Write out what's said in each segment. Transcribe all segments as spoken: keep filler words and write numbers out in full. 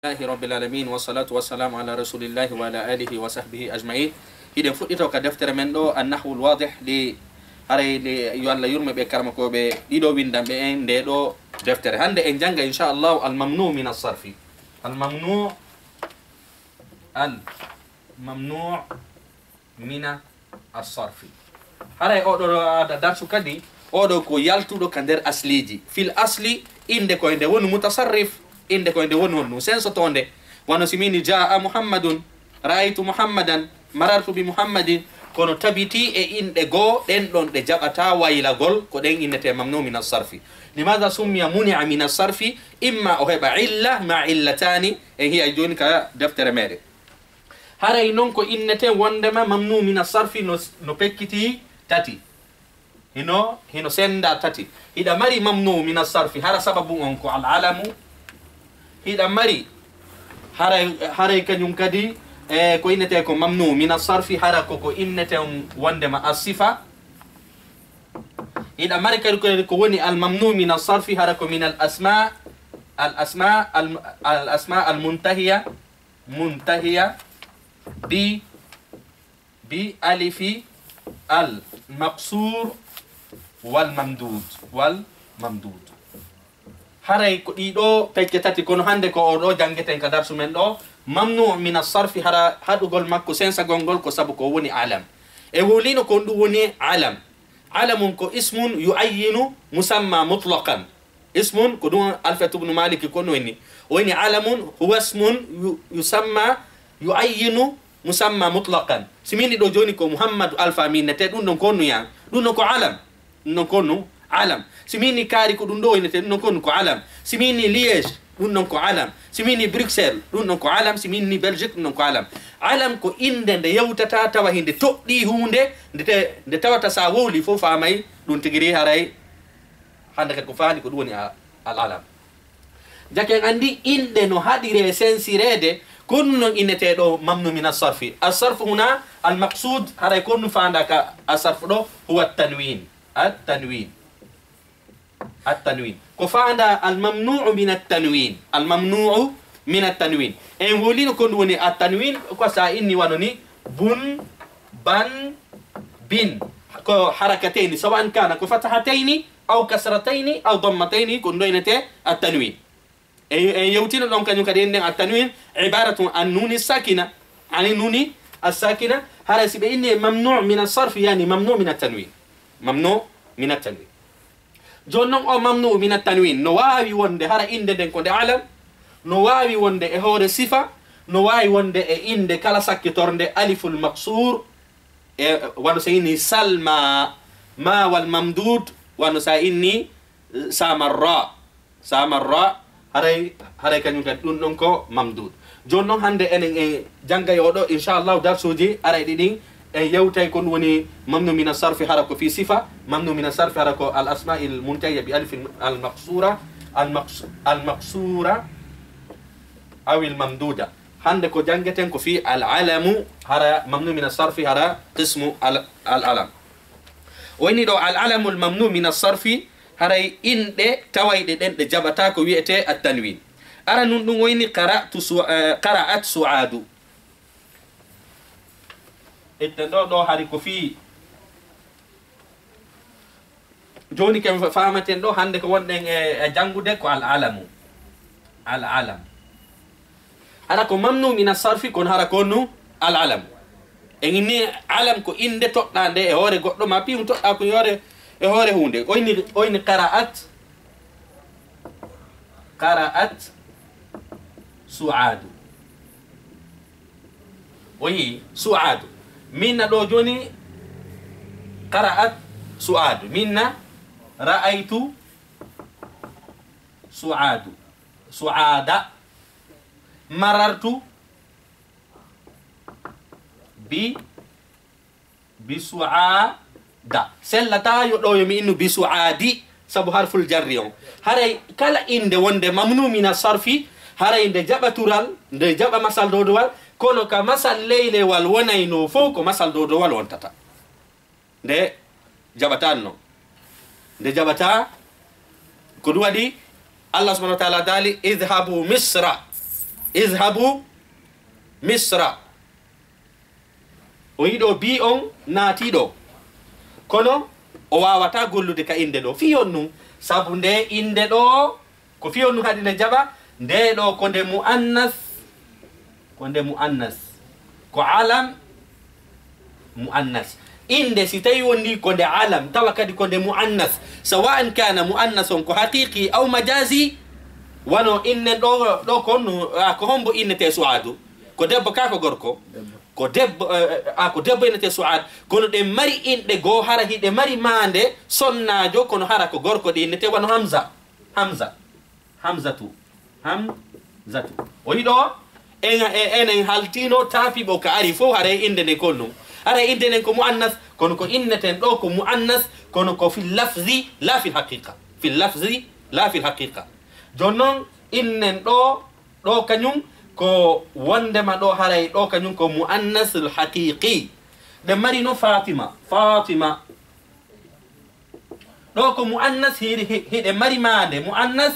Alhamdulillahi rabbil alamin, wassalatu wassalamu ala rasulillahi wa ala alihi wa sahbihi ajma'in. Hiɗen fuɗɗito ka deftere men ɗo, An-Nahwul Wadih, li haray li yo Allah yurme ɓe karmakoɓe ɗiɗo windanɓe en nde ɗo deftere. Hande en janga, insha Allah, al-mamnu min as-sarfi. Al-mamnu, al-mamnu mina as-sarfi. Haray oɗo da-, darsu kadi, oɗo ko yaltuɗo ka nder asliji. Fil asli, inde koye nde woni mutasarrif, inde koye nde woni honɗum, sensotonde. Wano si mini, "Jaa Muhammadun, ra'aytu Muhammadan, marartu bi Muhammadin." Kono tabiti e inɗe goo, ɗen ɗon ɗe jaɓata waylagol, ko ɗen innete mamnu min as-sarfi. Limaza summiya muni'a min as-sarfi? Imma o heɓa illa, ma illatani, en hiya joni ka deftere meɗen. Haray non ko inneten wondema mamnu mina sarfi no, no pekkiti tati. Hino, hino senda tati. Hiɗa mari mamnu mina sarfi, hara sababu on ko al alamu. Hiɗa mari haray, haray kañum kadi, e, ko innete ko mamnu mina sarfi, hara ko, ko inneten wondema as sifa. Hiɗa mari kadi ko, ko woni al mamnu mina sarfi, hara ko min al asma, al asma, al, al asma al muntahiya. Muntahiya bi, bi alifi al maqsur wal mamdud, wal mamdud. Haray ko ɗiɗo pecce tati, kono hande ko o ɗo jangeten ka darsu men ɗo, mamnu min as-sarfi, hara haɗugol makko sensagol ngol ko sabu ko woni alam. E wolino ko ɗum woni alam. Alamun ko ismun yu'ayyinu musamma mutlaqan. Ismun, ko ɗum Alfiyatu ibnu Maliki ko no inni. O inni, "Alamun huwa ismun yu-, yusamma, yu'ayyinu musamma mutlaqan." Si min ni ɗo joni ko Muhammadu Alfa min nete, ɗum ɗon ko honno yan? Ɗum ɗon ko alam. Ɗum ɗon ko honno? Alam. Si min ni Kaari ko ɗum ɗo innete, ɗum ɗon ko honno? Ko alam. Si min ni Liège, ɗum ɗon ko alam. Si min ni Bruxelles, ɗum ɗon ko alam. Si min ni Belgique, ɗum ɗon ko alam. Alam ko innde nde yewtata tawa hinde toɗɗi huunde, nde te-, nde tawata sa wowli fof faamay ɗum tigiri haray hande kadi ko faali ko ɗum woni a-, al alam. Jake en andi inɗe no haɗire sensireede, ko ɗum non innete ɗo mamnu min as-sarfi. As-sarfu huna al-maqsud, haray ko ɗum faanda ka as-sarfu ɗo, huwa at-tanwin. At-tanwin. At-tanwin. Ko faanda al-mamnu'u min at-tanwin. Al-mamnu'u min at-tanwin. En wolino ko ɗum woni at-tanwin, ko sa inni wano ni, bun, ban, bin. Ko harakatayni, sawa'an kana ko fatahatayni, aw kasratayni, aw dammatayni, ko ɗum ɗo innete at-tanwin. En, en yewtino ɗon kañum kadi, en nden at-tanwin ibaratun an nuni sakina, ani nuni as-sakina, hara si ɓe inni mamnu min as-sarfi, yani mamnu min at-tanwin. Mamnu min at-tanwin. Jooni non o mamnu min at-tanwin, no waawi wonde hara innde nden ko nde alam, no waawi wonde e hoore sifa, no waawi wonde e innde kala sakkitorde aliful maqsur, e wano sa inni Salma, ma wal mamdud, wano sa inni Samarra. Samarra, haray, haray kañum kadi ɗum ɗon ko mamdud. Jooni non hande enen en janngay oɗo, inchallahu, darsuuji arayɗi ɗin, en yewtay ko ɗum woni mamnu min as-sarfi, hara ko fi sifa, mamnu min as-sarfi, hara ko al asma'il muntahiya bi alifin al maqsura, al maqs-, al maqsura aw al mamduda. Hande ko janngeten ko fii al alamu, hara mamnu min as-sarfi, hara qismu al, al alam. O inni ɗo al alamul mamnu min as-sarfi, haray inɗe tawayɗe ɗen ɗe jaɓata ko wi'ete at-tanwin. Ara nun ɗum o inni qara'tu su-, eh, qara'at Su'adu. Itten ɗo, ɗo hari ko fii Jooni ken fa-, faamaten ɗo hannde ko wonɗen e, e janngude ko al alamu. Al alam. Hara ko mamnu min as-sarfi, kono hara ko nu al alam. En inni alam ko innde toɗɗaande e hoore goɗɗo, ma piiw toɗɗa ko e hoore, e hoore huunde. Oyni, oyni qara'at, qara'at Su'adu. O yi Su'adu. Minna ɗo jooni, qara'at Su'adu. Minna ra'aytu Su'adu. Su'ada. Marartu bi, bi Su'ada. Sellata yo ɗo yo mi innu bi Su'adi, sabu harful jarri on. Haray kala innde wonde mamnu mina sarfi, haray nde jaɓa tural, nde jaɓa masal dowdowal, kono ka masal leylewal wonayno fow ko masal dowdowal wontata. Nde jaɓatanno. Nde jaɓata, ko ɗum waɗi Allah subhanahu wa ta'ala daali, "Idhabu Misra." Idhabu Misra. O yiɗo bi on naati ɗo. Kono o waawata gollude ka innde ɗo. Fii on ɗum. Sabu nde innde ɗo, ko fii on ɗum haɗi nde jaɓa, nde ɗo ko nde mu'annas, ko nde mu'annas. Ko alam mu'annas. Innde si tawi woni ko nde alam, tawa kadi ko nde mu'annas. Sawa'an kana mu'annas on ko haqiqi aw majazi, wano inne ɗo, ɗo ko honno, a, ko hombo innete Su'adu? Ko debbo ka ko gorko? Ko debbo, eh, a, ko debbo innete Su'ad. Kono ɗe mari inɗe goo, hara hiɗe mari maande sonnaajo, kono hara ko gorko ɗe innete, wano Hamza. Hamza. Hamzatu. Hamzatu. O yiɗo, en, e-, enen haltino taafiɓo ka ari fof, haray innde nden ko ɗum. Haray innde nden ko mu'annas, kono ko inneten ɗo ko mu'annas, kono ko fil lafzi, la fil haqiqa. Fil lafzi, la fil haqiqa. Jooni non, innen ɗo, ɗo kañum ko wondema ɗo haray ɗo kañum ko mu'annasul haqiqi. Ɗe mari no Fatima, Fatima. Ɗo ko mu'annas, hiɗi-, hi-, hiɗe mari maande mu'annas.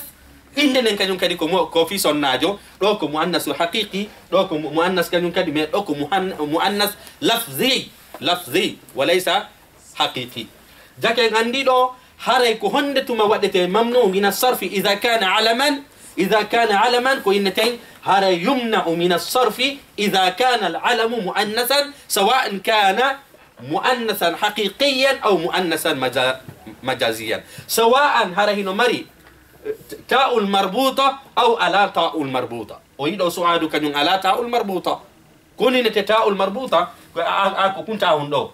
Innde nden kañum kadi ko mo-, ko fii sonnaajo. Ɗo ko mu'annasul haqiqi, ɗo ko mu-, mu'annas kañum kadi, mais ɗo ko muhan-, mu'annas lafzi, lafzi, wa laysa haqiqi. Jake en anndi ɗo, haray ko honde tuma waɗete mamnu mina sarfi idha kana alaman, idha kana alaman, ko inneten, haray yumna'u mina sarfi idha kana al alamu mu'annasan, sawa'an kana mu'annasan haqiqiyan aw mu'annasan maja-, majaziyan. Sawa'an hara hino mari, eh, ta'ul marbuta aw ala ta'ul marbuta. O yiɗo Su'adu kañum ala ta'ul marbuta. Ko ninete ta'ul marbuta, ko a, a, a, ko kun ta'un ɗo.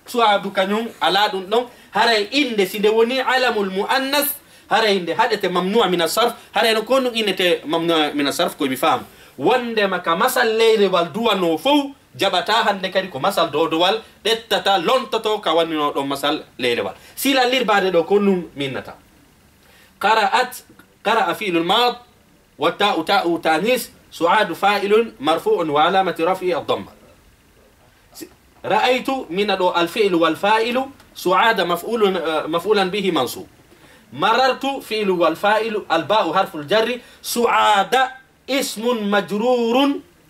Su'adu kañum ala ɗum ɗon. Haray innde si nde woni alamul mu'annas, haray nde haɗete mamnu'a mina sarf, haray no ko ɗum innete mamnu'a mina sarf, ko mi faamu. Wondema ka masal leyrewal duwano fow, jaɓata hande kadi ko masal dowdowal, ɗettata, lontoto ka wannino ɗon masal leyrewal. Sila lirbaade ɗo ko ɗum minnata. Qara'at, qara'a fi'lul mad, والتاء تاء تانيث، سعاد فاعل مرفوع وعلامة رفعه الضمة. رأيت من ɗo الفعل والفاعل، سعاد مفعول، آه، مفعولا به منصوب. مررت فعل والفاعل، الباء حرف الجر، سعاد اسم مجرور،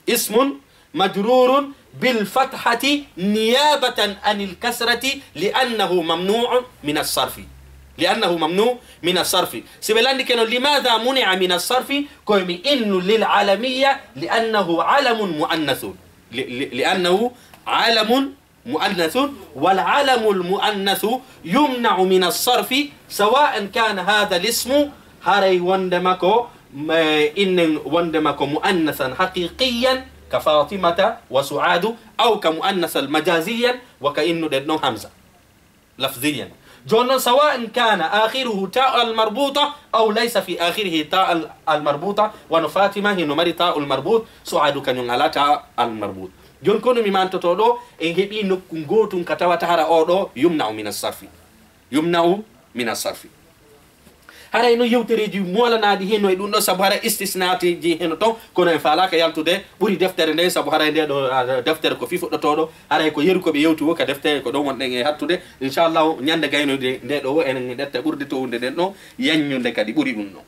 اسم مجرور بالفتحة نيابة عن الكسرة لأنه ممنوع من الصرف. لأنه ممنوع من الصرف. Si ɓe lanndike no, لماذا منع من الصرف؟ Ko mi innu للعلمية، لأنه علم مؤنث. ل-، ل-، لأنه علم مؤنث، والعلم المؤنث يمنع من الصرف، سواء كان هذا الاسم، haray wondema ko, eh, innen wondema ko mu'annasan haqiqiyan, ka Fatimata wa Su'adu, aw ka mu'annasan majaziyan, wa ka innuɗen ɗon Hamza. Lafziyan. Jooni non, سواء كان آخره تاء المربوطة أو ليس في آخره تاء المربوطة، wano Fatima hino mari ta'ul marbut, Su'adu kañum ala ta'ul marbut. Jooni ko no mi mantoto ɗo, en heɓi nokku ngootun ka tawata hara o ɗo يمنع من الصرف. يمنع من الصرف. Haray no yewtereeji moolanaaɗi hino e ɗum ɗo, sabu hara istisnaatiji hino ton, kono en faalaaka yaltude ɓuri deftere nde, sabu haray nde ɗo, ah, deftere ko fii fuɗɗotooɗo, haray ko yeru ko ɓe yewti wo ka deftere ko ɗon wonɗen e hattude. Inchallahu, ñande gaynoyde nde ɗo wo, enen ƴetta ɓurde towde nden ɗo, yaññude kadi ɓuri ɗum ɗo.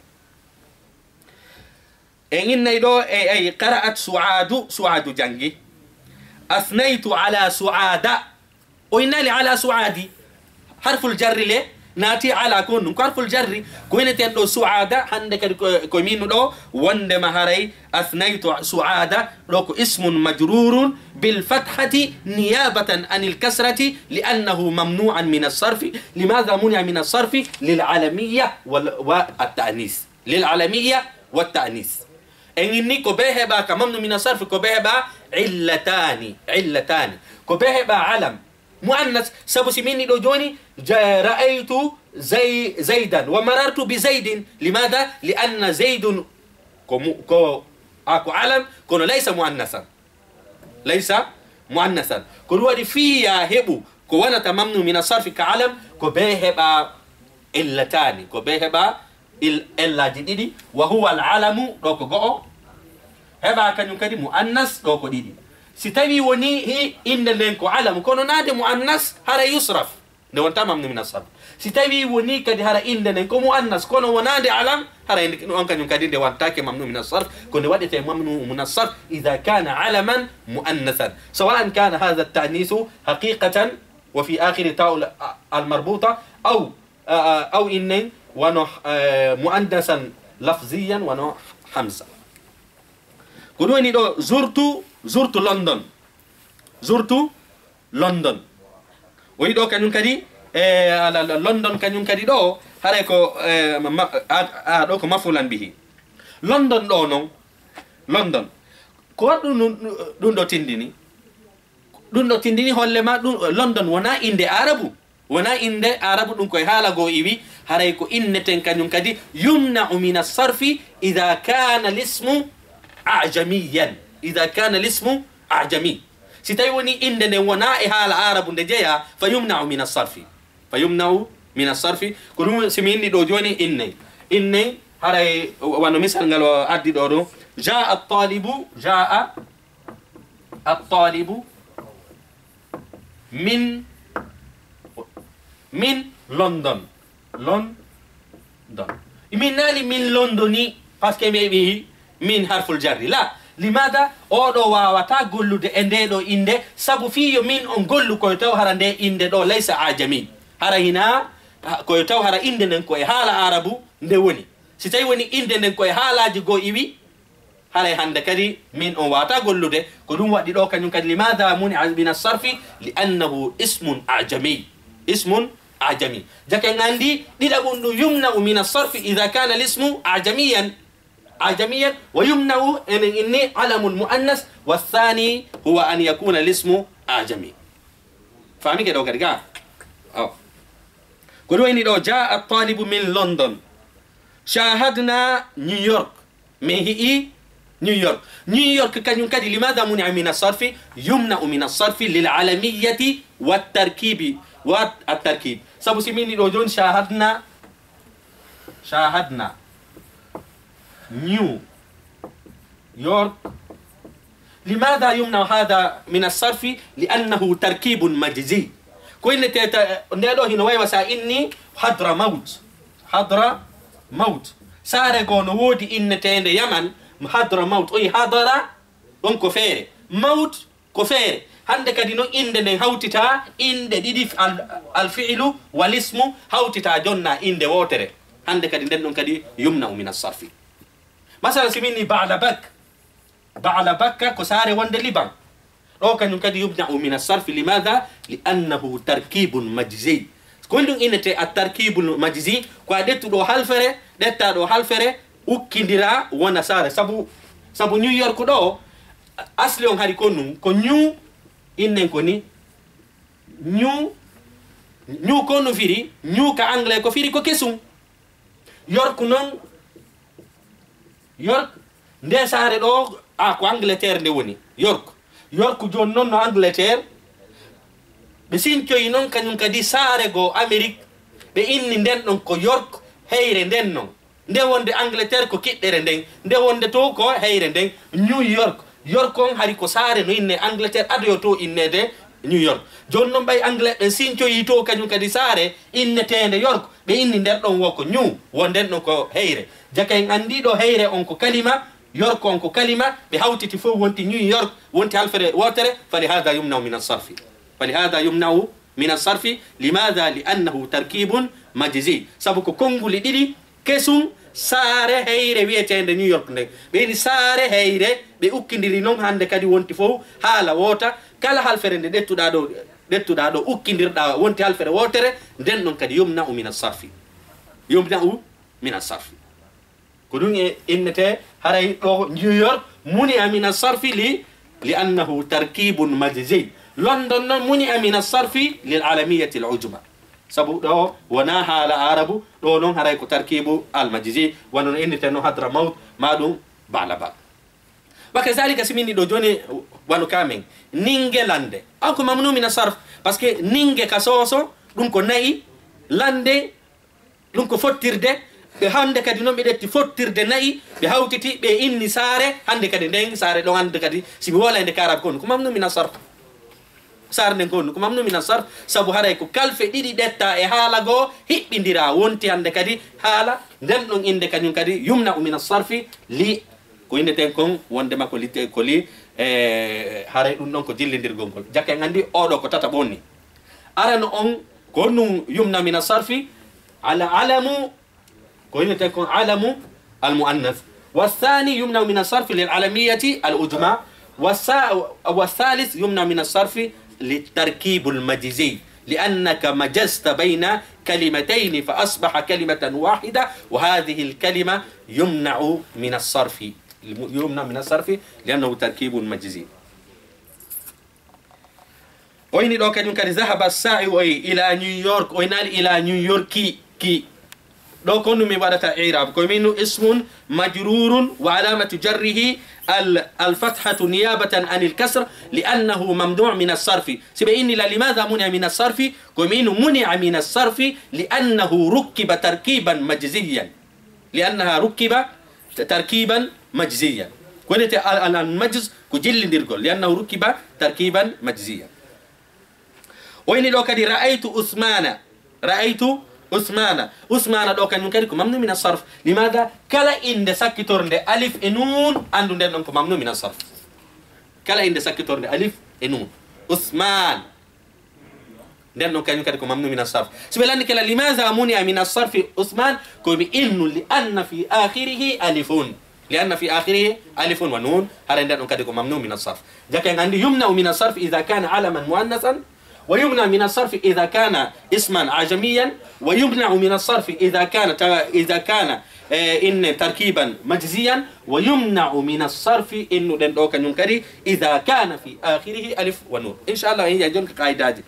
En innay ɗo, e, e, قرأت سعاد, Su'adu janngi. أثنيت على سعاد. O innali على سعاد. Harful jarri le, naati ala ko ɗum. Ko harful jarri. Ko inneten ɗo Su'ada, hande kadi ko, ko min ɗo, wondema haray أثنيت سعاد, ɗo ko اسم مجرور بالفتحة نيابة عن الكسرة لأنه ممنوع من الصرف. لماذا منع من الصرف؟ للعلمية وال-، والتأنيث. للعلمية والتأنيث. En inni ko bee heɓa ka mamnu mina sarfi, ko bee heɓa illatani, illatani. Ko bee heɓa alam mu'annas, sabu si min ni ɗo jooni, ja-, ra'aytu Zay-, Zaydan wa marartu bi Zaydin. Limadha? Li anna Zaydun ko mu-, ko, a, ko alam, kono laysa mu'annasan. Laysa mu'annasan. Ko ɗum waɗi fii yaa heɓu ko wonata mamnu mina sarfi ka alam, ko bee heɓa illatani, ko bee heɓa il-, illaaji ɗiɗi. Wa huwa al alamu, ɗo ko go'o. Heɓa kañum kadi mu'annas, ɗo ko ɗiɗi. Si tawi woni hi-, innde nden ko alam, kono naade mu'annas, hara yusraf. Nde wonta mamnu min asarf. Si tawi woni kadi hara innde nden ko muannas, kono wonaa nde alam, hara inde ɗum on kañum kadi nde wantaake mamnu min asarf, ko nde waɗetee mamnu min asarf ida kana alaman muannasan. Sawa an kana hada tanisu haqiqatan wa fi akhiri taul almarbuta aw, aw innen wano, eh, muannasan lafziyan wano hamza. Ko ɗum woni ɗo zurtu, zurtu London. Zurtu London. O yi ɗo kañum kadi, e, ala, ala, London kañum kadi ɗo, haray ko, e, ma, ma, a, a, ɗo ko mafulan bihi. London ɗo non, London. Ko waɗɗum ɗum, ɗum ɗo tindini? Ɗum ɗo tindini holle ma ɗum, London wonaa innde Arabu. Wonaa innde Arabu, ɗum koye haala goo iwi, haray ko inneten kañum kadi, yumna'u min asarfi ida kana lismu ajamiyan. Ida kana lismu ajami. Si tawi woni innde nden wonaa e haala Arabu nde jeyaa, fa yumna'u min asarfi. Fa yumna'u min asarfi. Ko ɗum si mi inni ɗo jooni inne. Inne, haray wano misal ngal o addi ɗo ɗo. Jaa attalibu, jaa attalibu min, min London. London. Min naali min Londoni, parce que mi heɓi min harful jarri. La, limada? Oɗo wawata gollude e nde ɗo innde, sabu fii yo min on gollu koye taw hara nde innde ɗo laysa ajami. Hara hina, koye taw hara innde nden ko e haala Arabu nde woni. Si tawi woni innde nden ko e haalaaji goo iwi, haray hannde kadi min on wawata gollude. Ko ɗum waɗi ɗo kañum kadi, limada muni'a min asarfi? Li annahu ismun ajami. Ismun ajami. Jake en anndi, ɗiɗaɓum ɗum, yumna'u min asarfi ida kana lismu ajamiyan. Ajamiyan, wa yumna'u, enen inni alamul muannas, wa thani huwa an yakuna lismu ajami. Faamike ɗo kadi ga? Aw. Ko ɗum woni ɗo, jaa attalibu min London. Shahadna New York. Min hi'i New York. New York kañum kadi, limada muni'a min asarfi? Yumna'u min asarfi lil alamiyati wa tarkibi, wa at-tarkib. Sabu si min ɗo jooni, shahadna, shahadna New York. Limada yumna'u hada min asarfi? Li annahu tarkibun majzi. Ko innete ta-, nde ɗo hino waywa sa inni Hadramaut. Hadramaut. Saare goo no woodi inneteende Yaman, Hadramaut. O yi hadara, ɗon ko feere. Maut ko feere. Hannde kadi non innde nden hawtita inɗe ɗiɗi, al, al fi'lu wal ismu hawtita jonna innde wootere. Hannde kadi nden ɗon kadi yumna'u min asarfi. Masala si min ni Ba'labak. Ba'labakka ko saare wonde Liban. Ɗo kañum kadi yumna'u min asarfi. Limada? Li annahu tarkibun majzi. Ko ɗum innete at tarkibul majzi? Ko a ƴettu ɗo halfere, ƴetta ɗo halfere, ukkindira wona saare. Sabu, sabu New York ɗo, asli on hari ko nun, ko New, innen ko ni, New, New ko no firi? New ka anglais ko firi ko kesum. York non, York, nde saare ɗo, a, ko Angleterre nde woni, York. York jooni non no Angleterre. Ɓe sincoyi non kañum kadi saare goo Amérique, ɓe inni nden ɗon ko York, heyre nden non. Nde wonde Angleterre ko kiɗɗere nden, nde wonde to ko heyre nden. New York, York on hari ko saare no inne Angleterre, ado yo to innede New York. Jooni non ɓay Anglais ɓen sincoyi to kañum kadi saare inneteende York, ɓe inni nder ɗon wo ko New, wo nden ɗon ko heyre. Jaka en anndi ɗo heyre on ko kalima, York on ko kalima, ɓe hawtiti fof wonti New York, wonti halfere wootere, fali hada yumna'u min asarfi. Fali hada yumna'u min asarfi. Limada? Li annahu tarkibun majzi. Sabu ko konnguli ɗiɗi kesum, saare heyre wiyeteende New York nden. Ɓe ini saare heyre, ɓe ukkindiri non hannde kadi wonti fof haala woota. Kala halfere nde ƴettuɗaa ɗo, ƴettuɗaa ɗo, ukkindirɗaa wonti halfere wootere, nden ɗon kadi yumna'u min asarfi. Yumna'u min asarfi. Ko ɗum e innete haray ɗo New York muni'a min asarfi li, li annahu tarkibun majzi. London non muni'a min asarfi lil alamiyati al ujma. Sabu ɗo wona haala Arabu, ɗo non haray ko tarkibu al majzi, wano no innete no Hadramaut, ma ɗum Ba'labak. Wa kazalika si min ni ɗo jooni wano ka men, Ninge lande. An ko mamnu min asarf, parce que Ninge ka soso, ɗum ko na'i, lande, ɗum ko fottirde. Ɓe hannde kadi non ɓe ƴetti fottirde na'i, ɓe hawtiti, ɓe inni saare, hannde kadi nden saare ɗon hannde kadi, si mi woola e nde ka Arabu kon, ko mamnu min asarf. Sarde ngon ko mamnu min asarf, sabu haray ko kalfe ɗiɗi ɗetta e haala goo hiɓɓindira, wonti hannde kadi haala nden ɗon innde kañum kadi yumna min asarfi li, ko inneten kon wonde ma ko li, ko li, e, haray ɗum ɗon ko jillindirgol ngol. Jaka en anndi oɗo ko tata ɓonni. Arano on ko honɗum yumna min asarfi, ala alamu, ko inneten kon alamu al muannas. Wathani yumna min asarfi lil alamiyati al ujma. Wasa-, wathalith yumna min asarfi litarkibu al majzi, liannaka majazta bayna kalimatayni fa asbaha kalimatan wahida, wa hadhihi al kalima yumnau min asarfi. Yumna min asarfi liannahu tarkibun majzi. O ini ɗo kañum kadi, zahaba sa'i, o yi ila New York, o inaali ila New York ki, ki. Ɗo ko honɗum mi waɗata i'rab? Ko min ismun majrurun wa alamatu jarrihi al, al fathatu niyabatan anil kasr li'annahu mamnu' min as-sarfi. Si ɓe inni la limadha muni'a min as-sarfi? Ko min muni'a min as-sarfi li'annahu rukkiba tarkiban majziyan. Li'annaha rukkiba tarkiban majziyan. Ko wonete al, al, al majz ko jillindirgol. Li'annahu rukkiba tarkiban majziyan. O ini ɗo kadi ra'aytu Usmana. Ra'aytu Usmana. Usmana ɗo kañum kadi ko mamnu min as-sarf. Limadha? Kala innde sakkitornde alif e nun, anndu nden ɗon ko mamnu min as-sarf. Kala innde sakkitornde alif e nun. Usman. Nden ɗon kañum kadi ko mamnu min as-sarf. Si ɓe lanni kala limadha muni'a min as-sarfi Usman, ko mi innu li'anna fi akhirihi alifun. Li'anna fi akhirihi alifun wa nun, haray nden ɗon kadi ko mamnu min as-sarf. Jaka en anndi yumna'u min as-sarf idha kana alaman muannasan, wa yumna'u min as-sarf idha kana isman ajamiyan, wa yumna'u min as-sarf idha kana ta-, idha kana, e, inne tarkiban majziyan, wa yumna'u min as-sarfi, innuɗen ɗo kañum kadi, idha kana fi akhirihi alif wa nun. Inchallah, en yiya jon ka qaidaaji.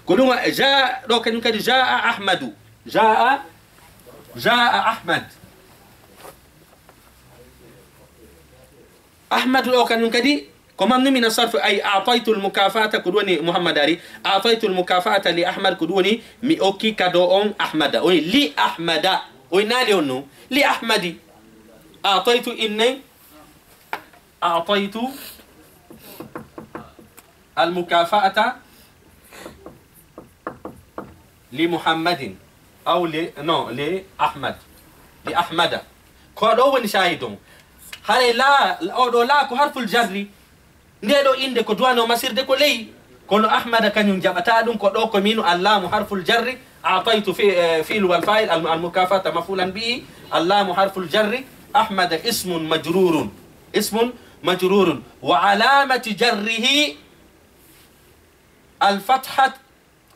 Ko ɗum wa-, jaa ɗo kañum kadi, jaa Ahmadu. Jaa, jaa Ahmad. Ahmadu ɗo kañum kadi, ko mamnu min as-sarf, ay a'taytu al-mukafa'ata, ko ɗum woni Muhammad ari. A'taytu al-mukafa'ata li Ahmad, ko ɗum woni mi okki kado on Ahmada. Oy li Ahmada. Oy naali on no. Li Ahmadi. A'taytu inne. A'taytu al-mukafa'ata li Muhammadin. Aw li, non, li Ahmad. Li Ahmada. Ko ɗo woni shahid on. Haray la, o ɗo la ko harful jarri. Nde ɗo innde ko duwano masirde ko ley. Kono Ahmada kañum jaɓata ɗum, ko ɗo ko minu allamu harful jarri. A'taytu fi, eh, fi'l wal fa'il al, al mukafata maf'ulan bihi. Allamu harful jarri. Ahmada ismun majrurun. Ismun majrurun. Wa alamati jarrihi al fathat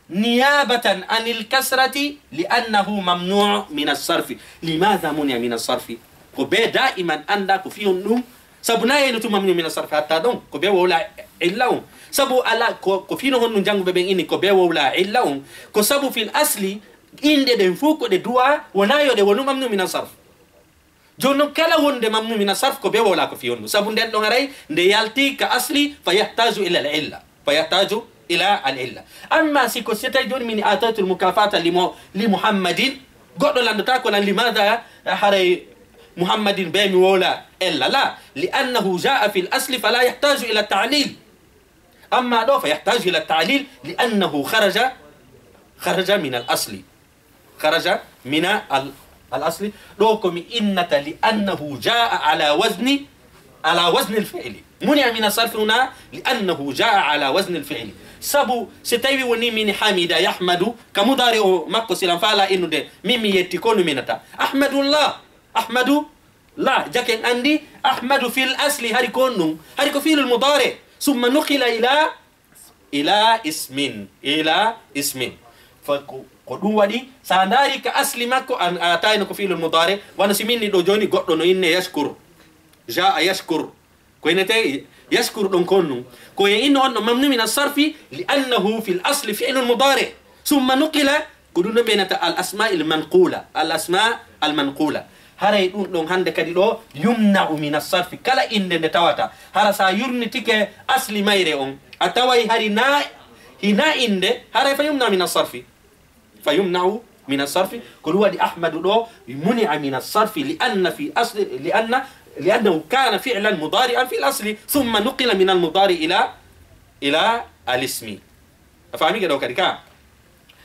niyabatan anil kasrati li'annahu mamnu' min as-sarfi. Limadha muni'a min as-sarfi? Ko be da'iman annda ko fiyon ɗum. Sabu na yeyno tuma min min sarf hatta ɗon, ko be wowla illa on. Sabu ala ko, ko fino honɗum jannguɓe ɓen ini ko be wowla illa on. Ko sabu fil asli, inɗe ɗen fof ko ɗe duwa, wona yo ɗe wonu mamnu min sarf. Jooni noon, kala wonde mamnu min sarf ko be wowla ko fi honɗum. Sabu nden ɗon aray, nde yalti ka asli, fa yahtaju ila al illa. Fa yahtaju ila al illa. Amma si ko si tawi jooni min ataytu al mukafata li mo, li Muhammadin, goɗɗo lanndata ko lan limadha haray Muhammadin be mi wowla illa la, li annahu jaa fi al asli fala yahtaju ila ta'lil. Amma ɗo fa yahtaju ila ta'lil li annahu kharaja, kharaja min al asli. Kharaja min al, al asli. Ɗo ko mi innata li annahu jaa ala wazni, ala wazni al fi'li. Muni'a min as-sarf huna li annahu jaa ala wazni al fi'li. Sabu si tawi woni min hamida yahmadu, ka mudari o makko silan fala innude, min mi yetti ko no minata. Ahmadullah, Ahmadu la, jaken andi, Ahmadu fil asli hari ko on ɗum, hari ko fi'lul mudari, summa nuqila ila ila ismin, ila ismin. Fa ko, ko ɗum waɗi, sa ndaari ka asli makko, an, a tawayno ko fi'lul mudari, wano si min ni ɗo jooni, goɗɗo no inne yashkur. Jaa yashkur. Ko inete yashkur ɗon kon ɗum. Ko e inno on ɗo mamnu min as-sarfi, li annahu fil asli fi'lul mudari. Summa nuqila Ko ɗum ɗon ɓe nata al asma il manqula, al asma al manqula. Haray ɗum ɗon hannde kadi ɗo yumna'u min as-sarfi. Kala innde nde tawata, hara sa yurnitike asli mayre on, a taway hari na, hina innde, haray fa yumna min as-sarfi. Fa yumna'u min as-sarfi. Ko ɗum waɗi Ahmadu ɗo muni'a min as-sarfi li anna fi asli, li anna, li annahu kana fi'lan mudari'an fil asli, thumma nuqila min al mudari ila إلى الاسم. A faami ke ɗo kadi ka?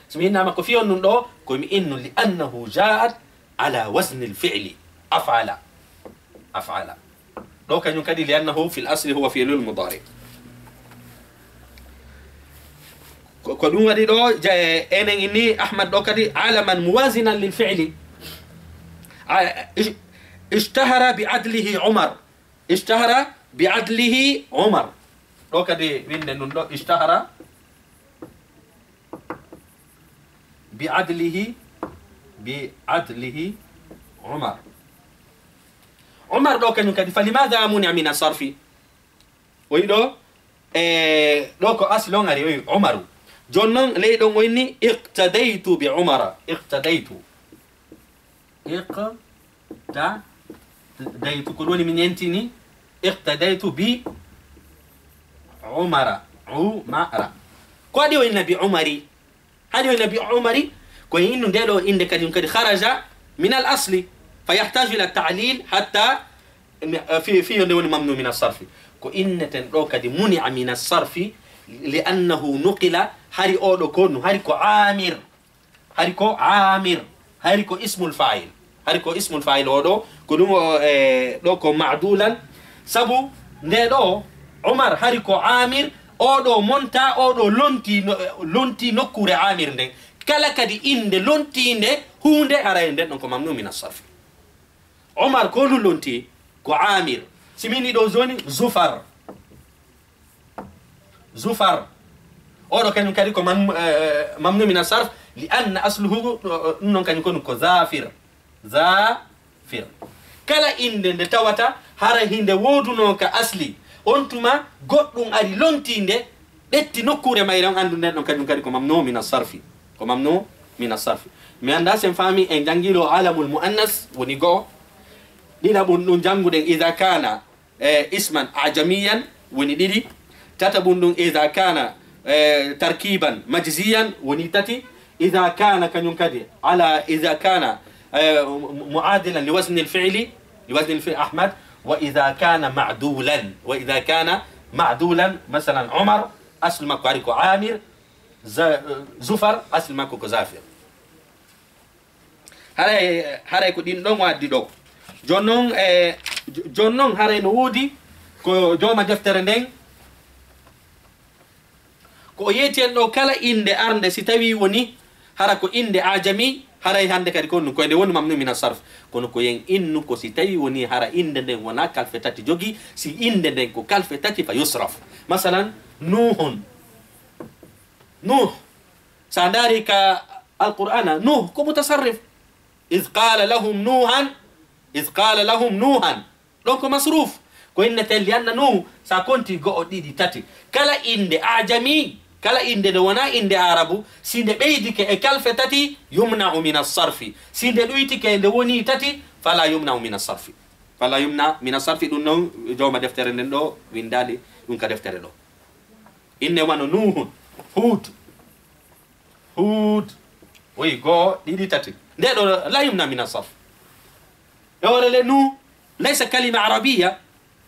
So mi innama ko fiyon nun ɗo, ko mi innu لأنه جاءت على وزن الفعل. أفعل. أفعل. Ɗo kañum kadi لأنه في الأصل هو فعل مضارع. Ko, ko ɗum waɗi ɗo, ja-, enen inni Ahmad ɗo kadi علما موازنا للفعل. A, ish-, اشتهر بعدله عمر. اشتهر بعدله عمر. Ɗo kadi winde nun ɗo, اشتهر بعدله، بعدله عمر. Umar ɗo kañum kadi, فلماذا منع من الصرف؟ O yi ɗo, e, ɗo ko asli on ari, o yi Umaru. Jooni non, ley ɗon o inni, اقتديت بعمر. اقتديت. Iqtadaytu. Ko ɗum woni mi ñentini. Iqtadaytu bi Umara. Umara. Ko waɗi o inna bi Umari? Haɗi o inna bi Umari, ko e innu nde ɗo innde kadi, ɗum kadi خرج من الأصل، فيحتاج إلى تعليل حتى fi, fi yo nde woni ممنوع من الصرف. Ko inneten ɗo kadi منع من الصرف، لأنه نقل، hari oɗo ko nu, hari ko Amir. Hari ko Amir, hari ko ismul fa'il. Hari ko ismul fa'il o ɗo, ko ɗum o, e, ɗo ko ma'dulan. Sabu nde ɗo, Umar, hari ko Amir, o ɗo monta, o ɗo lonti, no, lonti nokkuure Amir nden. Kala kadi innde lontiinde huunde, haray nden ɗon ko ممنوع من الصرف. Umar ko ɗum lonti, ko Amir. Si min ɗo jooni, Zufar. Zufar. Oɗo kañum kadi ko mam-, eh, ممنوع من الصرف، لأن أصله, eh, ɗum non kañum konu ko Zafir. Zafir. Kala innde nde tawata hara hinde woodunoo ka asli, on tuma goɗɗum ari lontii nde, ƴetti nokkuure mayre, on anndu nden ɗon kañum kadi ko ممنوع من الصرف. Ko ممنوع من الصرف. Mi anndaa sen faami, en janngi ɗo alamul mu'annas woni go'o. Ɗiɗaɓun ɗum jannguɗen إذا كان, eh, اسما أعجميا woni ɗiɗi. Tataɓun ɗum إذا كان, eh, تركيبا مجزيا woni tati. إذا كان kañum kadi على, إذا كان, eh, معادلا لوزن الفعل، لوزن الفعل أحمد، وإذا كان معدولا، وإذا كان معدولا، مثلا عمر، aslu makko hari ko Amir, Za-, Zufar, aslu makko ko Zafir. Haray, haray ko ɗin ɗon o addi ɗo. Jooni non, eh, jo-, jooni non haray no woodi ko jooma deftere nden, ko o yeeti en ɗo, kala innde arnde si tawi woni hara ko innde ajami, haray hande kadi ko ɗum, ko nde woni ممنوع من الصرف. Kono ko yen innu ko si tawi woni hara innde nden wona kalfe tati jogi, si innde nden ko kalfe tati فيصرف. Masalan, Nuhun. Nuh. Sa ndaari ka Alqur'aana, Nuh ko mutasarrif. إذ قال لهم نوحا، إذ قال لهم نوحا. Ɗon ko masruf. Ko innete لأن Nuh, sa konti go'o, ɗiɗi, tati. Kala innde ajami, kala innde nde wona innde Arabu, si nde ɓeydike e kalfe tati, يمنع من الصرف. Si nde ɗuytike nde woni tati, فلا يمنع من الصرف. فلا يمنع من الصرف, ɗum non jooma deftere nden ɗo windaali ɗum ka deftere ɗo. Inne wano Nuhun, Hud. Hud. Oyi, go'o, ɗiɗi, tati. Nde ɗo لا يمنع من الصرف. E hoore le, Nuh ليس كلمة عربية.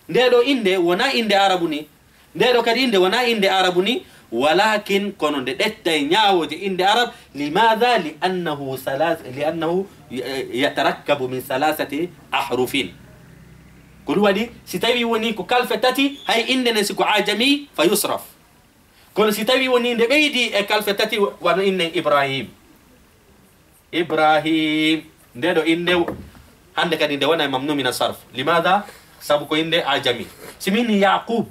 Nde ɗo innde wona innde Arabu ni. Nde ɗo kadi innde wona innde Arabu ni. ولكن kono nde ƴettay ñaawooje innde Arab. لماذا؟ لأنه ثلاث، لأنه ي-، يتركب من ثلاثة أحرف. Ko ɗum waɗi, si tawi woni ko kalfe tati, hay innde nden si ko ajami, فيصرف. Kono si tawi woni nde ɓeydi e kalfe tati, wano innen Ibrahim. Ibrahim. Nde ɗo innde hande kadi nde wona ممنوع من الصرف. لماذا؟ Sabu ko innde ajami. Si min Yaqub.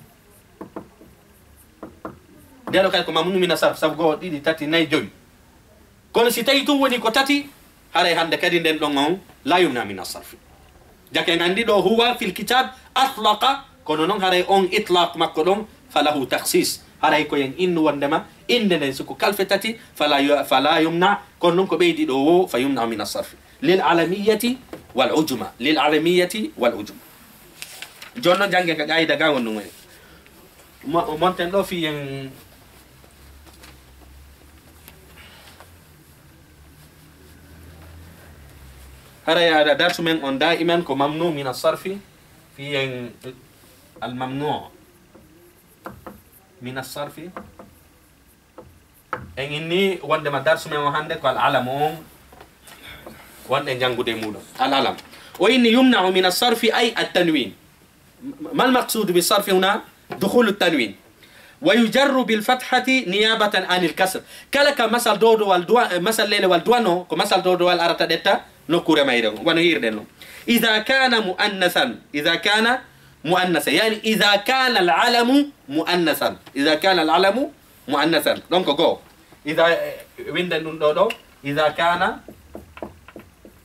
Nde ɗo kadi ko ممنوع من الصرف. Sabu go'o, ɗiɗi, tati, nayi, jowi. Kono si tawi tun woni ko tati, haray hande kadi nden ɗon on لا يمنع من الصرف. Jake en anndi ɗo هو في الكتاب أطلق, kono non haray on itlaq makko ɗon فله تخصيص. Haray ko yen innu wondema innde nden si ko kalfe tati, فلا ي-، فلا يمنع, kono non ko ɓeydi ɗo wo فيمنع من الصرف. للعلمية والعجمة. للعلمية والعجمة. Jooni non jannge ka qaayida ga won ɗum woni. Mo-, monten ɗo fii en. Haray aɗa darsu men on daiman ko ممنوع من الصرف, fii en الممنوع. min as-sarfi. En inni wondema darsu men o hannde ko al-alamu on wonɗen janngude e muɗum. Al-alam. O inni yumna'u min as-sarfi ay at-tanwin. ما المقصود بالصرف هنا؟ دخول التنوين. ويجر بالفتحة نيابة عن الكسر. Kala ka masal dowdowal duwa-, eh, masal lelewal duwano, ko masal dowdowal arata ɗetta nokkuure mayre on, wano hiirɗen non. إذا كان مؤنثا، إذا كان مؤنثا، يعني إذا كان العلم مؤنثا، إذا كان العلم مؤنثا. Donc, go. إذا, eh, winden ɗum ɗo ɗo, إذا كان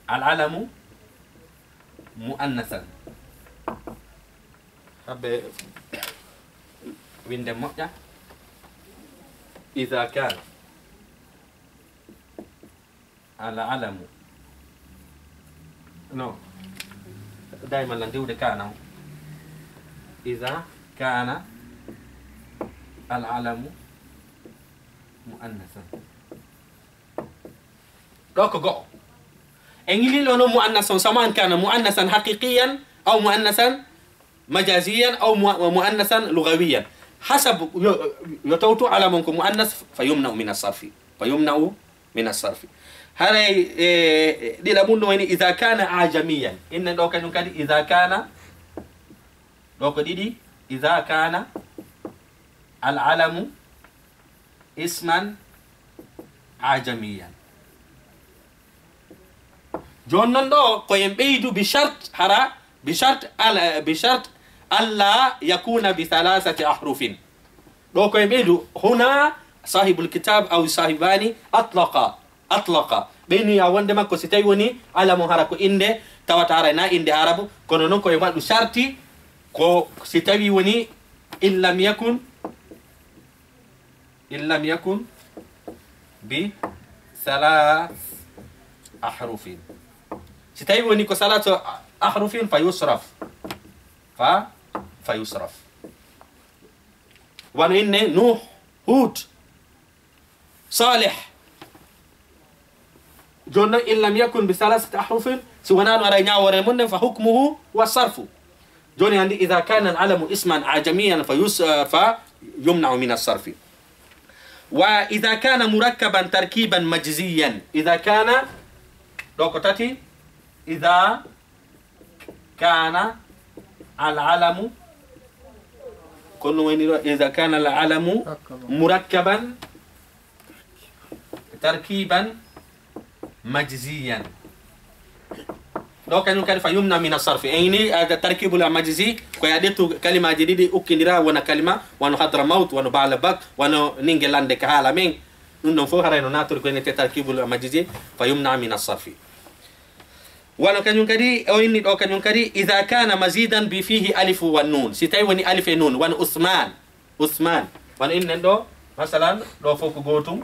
العلم مؤنثا. Habbe winden moƴƴa. إذا كان العلم. No. Dayman lan diwde kana on. إذا كان العلم مؤنثا. Ɗo ko go'o. En yilino no mu'annas on, سواء كان مؤنثا حقيقيا أو مؤنثا مجازيا أو مو-، مؤنثا لغويا. حسب yo, yo tawtu alam on ko mu'annas, فيمنع من الصرف. فيمنع من الصرف. Haray, e, ɗiɗa mun no woni إذا كان أعجميا. Innen ɗo kañum kadi إذا كان, ɗo ko ɗiɗi, إذا كان العلم اسما أعجميا. Jooni non ɗo ko en ɓeydu بشرط hara, بشرط al-, بشرط ألا يكون بثلاثة أحرف. Ɗo ko en ɓeydu, هنا صاحب الكتاب أو صاحبان أطلق, أطلق. Ɓeyni ya wonde makko si tawi woni alam on hara ko innde, tawata hara na innde Arabu, kono non ko e waɗu sarti ko si tawi woni إن لم يكن إن لم يكن بثلاث أحرف. Si tawi woni ko ثلاث أحرف فيصرف. ف-, فيصرف. Wano inne Nuh, Hud, Salih. Jooni non, إن لم يكن بثلاثة أحرف, si wonaano ara e ñaawoore mun nden, فحكمه هو الصرف. Jooni hannde, إذا كان العلم اسما أعجميا فيس-, فيمنع من الصرف. وإذا كان مركبا تركيبا مجزيا. إذا كان, ɗo ko tati, إذا كان العلم, kono woni ɗo, إذا كان العلم مركبا تركيبا مجزيا. Ɗo kañum kadi فيمنع من الصرف. En ini, ah, tarkibul majzi, ko ya ƴettu kalimaaji ɗiɗi, ukkindira, wona kalima, wano Hadramawt, wano Baalbek, wano Ningelande ka haala men. Ɗum ɗon fof haray no naattori ko inete tarkibul majzi, فيمنع من الصرف. Wano kañum kadi, o inni ɗo kañum kadi, إذا كان مزيدا بفيه ألف ونون. Si tawi woni alif e nun, wano Usman, Usman. Wano innen ɗo, masalan, ɗo fof ko gootum.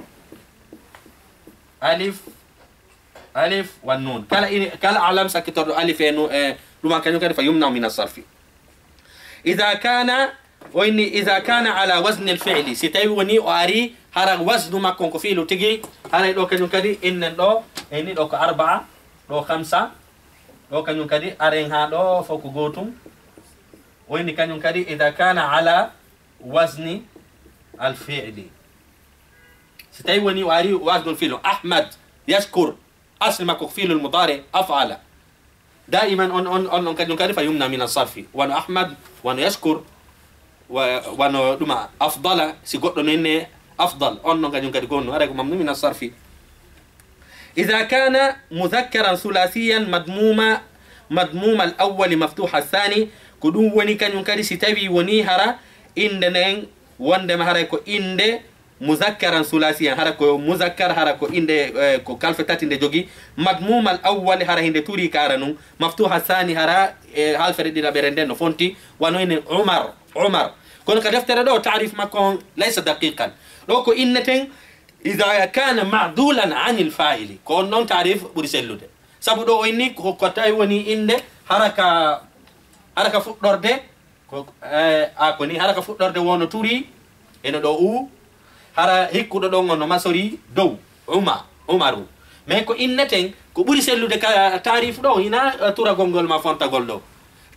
Alif, alif, wan nun. Kala ini, kala alam sakkitorɗo alif e nun, e ɗuma kañum kadi فيمنع من الصرف. إذا كان, o inni, إذا كان على وزن الفعل. Si tawi woni o ari hara waznu makko on ko fiilu tigi, haray ɗo kañum kadi innen ɗo, e ni ɗo ko arba'a, ɗo khamsa, ɗo kañum kadi aren ha ɗo fof ko gootum. O inni kañum kadi إذا كان على وزن الفعل. Si tawi woni o ari waznul fi'lu, Ahmad yashkur, asli makko ko fi'lul mudari af'ala. Daiman on, on, on, on kañum kadi فيمنع من الصرف. Wano Ahmad, wano yashkur, wa-, wano ɗuma afdala, si goɗɗo no inne afdal, on non kañum kadi gonno, haray ko ممنوع من الصرف. إذا كان مذكرا ثلاثيا مضموم، مضموم الأول مفتوح الثاني, ko ɗum woni kañum kadi si tawi woni hara innde nden wondema haray ko innde muzakkaran sulasiyan, hara ko muzakkar, hara ko innde, eh, ko kalfe tati nde jogi, madmumal awwali, hara hinde turi ka ara nun, maftuha sani, hara, eh, halfere ɗiɗaɓere nden no fonti, wano enen Umar, Umar. Kono ka deftere ɗo, taarif makko on laysa daqiqan. Ɗo ko inneten, "Idha kana ma'dulan anil fa'ili." Ko on ɗon taarif ɓuri sellude. Sabu ɗo o inni ko, ko tawi woni innde hara ka, hara ka fuɗɗorde, ko, eh, a ko ni, hara ka fuɗɗorde wono turi, eno ɗo u, hara hikkuɗo ɗon on no masori dow, Uma, Umaru. Mais ko inneten, ko ɓuri sellude ka taarif ɗo, hina, eh, turagol ngol ma fontagol ɗo.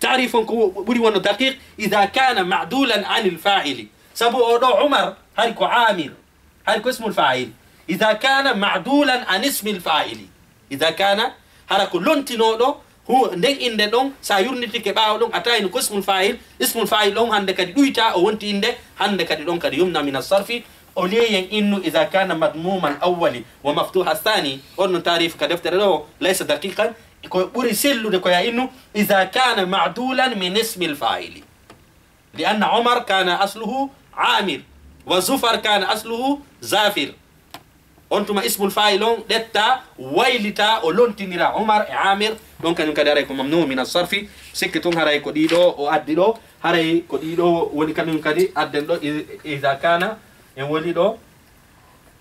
Taarif on ko ɓuri wono daqiq, "Idha kana ma'dulan anil fa'ili." Sabu o ɗo Umar, hari ko Amir, hari ko ismul fa'il. Idha kana ma'dulan an ismil fa'ili. Idha kana, hara ko lontinooɗo, hu-, nden innde ɗon, sa yurnitike ɓaawo ɗon, a tawi no ko ismul fa'il, ismul fa'il ɗon hannde kadi ɗuyta, o wonti innde, hannde kadi ɗon kadi yumna min as-sarfi, o leyen innu idha kana madmuma al-awwali wa maftuha ath-thani, on no taarifu ka deftere ɗo, laysa daqiqan, ko ɓuri sellude ko ya innu, idha kana ma'dulan min ismil fa'ili. Li anna Umar kana asluhu Amir, wa Zufar kana asluhu Zafir. On tuma ismul fa'il on ɗetta, waylita, o lontinira Umar e Amir, ɗon kañum kadi haray ko mamnu min as-sarfi, sikki tun haray ko ɗiɗo o addi ɗo, haray ko ɗiɗo woni kañum kadi adden ɗo, i-, idha kana, en woni ɗo,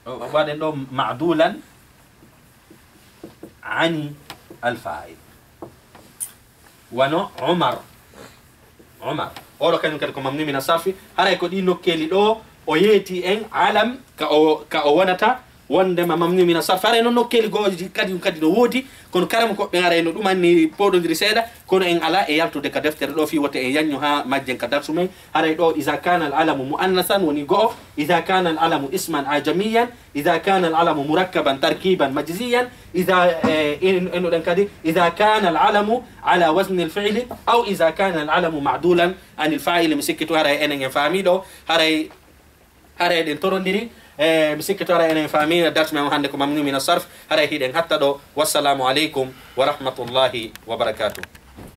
waɗen ɗo ma'dulan ani al-fa'il. Wano Umar. Umar. Oɗo kañum kadi ko mamnu min as-sarfi. Haray ko ɗi nokkeeli ɗo o yeeti en alam ka o, ka o wonata wondema mamnu min as-sarfi. Haray noon nokkeeli gooji kadi, kadi no woodi, kono karam ko ɓe haray no ɗumanni pooɗondiri seeɗa, kono en ala e yaltude ka deftere ɗo fii wote en yañño haa majjen ka darsu men. Haray ɗo, iza kana al-alamu mu'annasan woni go'o, iza kana al-alamu isman ajamiyan, iza kana al-alamu murakkaban tarkiban majziyan, iza, eh, en, ennuɗen kadi, iza kana al-alamu ala wazni al-fi'li, aw iza kana al-alamu ma'dulan anil fa'ili. Mi sikki tun haray enen en faami ɗo, haray, haray eɗen torondiri, eh, mi sikki tun haray enen en faami, darsu men on hannde ko mamnu min as-sarf, haray hiɗen hatta ɗo. Wassalamu aleykum wa rahmatullahi wa barakatuh.